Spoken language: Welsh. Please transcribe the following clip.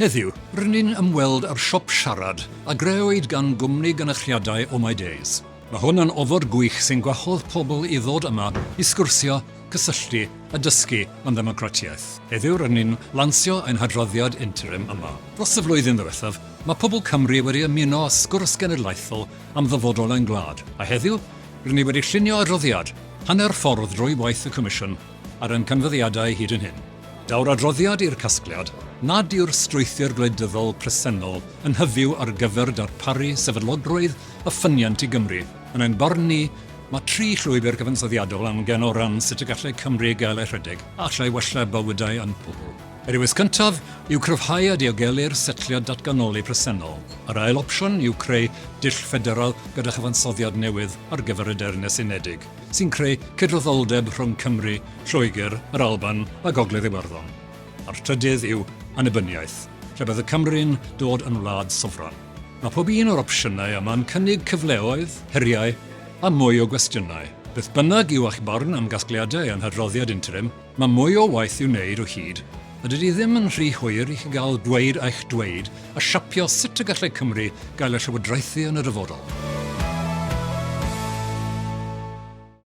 Heddiw, rŷn ni'n ymweld â'r siop siarad a grëwyd gan gwmni gynyrchiadau Oh My Days. Mae hwn yn ofod gwych sy'n gwahodd pobl i ddod yma i sgwrsio, cysylltu a dysgu am ddemocratiaeth. Heddiw rŷn ni'n lansio ein hadroddiad interim yma. Dros y flwyddyn ddiwethaf, mae pobl Cymru wedi ymuno â sgwrs genedlaethol am ddyfodol ein gwlad, a heddiw, rŷn ni wedi llunio adroddiad, hanner ffordd drwy waith y Comisiwn, ar ein canfyddiadau hyd yn hyn. Daw'r adroddiad i'r casgliad nad yw'r strwythur gwleidyddol presennol yn hyfyw ar gyfer darparu sefydlogrwydd a ffyniant i Gymru. Yn ein barn ni, mae tri llwybr cyfansoddiadol amgen o ran sut y gallai Cymru gael ei rhedeg a allai wella bywydau ein pobl. Y dewis cyntaf yw cryfhau a diogelu'r setliad datganoli presennol. Yr ail opsiwn yw creu dull ffederal gyda chyfansoddiad newydd ar gyfer y Deyrnas Unedig, sy'n creu cydraddoldeb rhwng Cymru Lloegr, yr Alban a Gogledd Iwerddon. A'r trydydd yw annibyniaeth, lle bydd y Cymru'n dod yn wlad sofran. Mae pob un o'r opsiynau yma'n cynnig cyfleoedd, heriau a mwy o gwestiynau. Beth bynnag yw eich barn am gasgliadau ein hadroddiad interim, mae mwy o waith i'w wneud o hyd, a dydy ddim yn rhy hwyr i chi gael dweud eich dweud a siapio sut y gallai Cymru gael ei llywodraethu yn y dyfodol.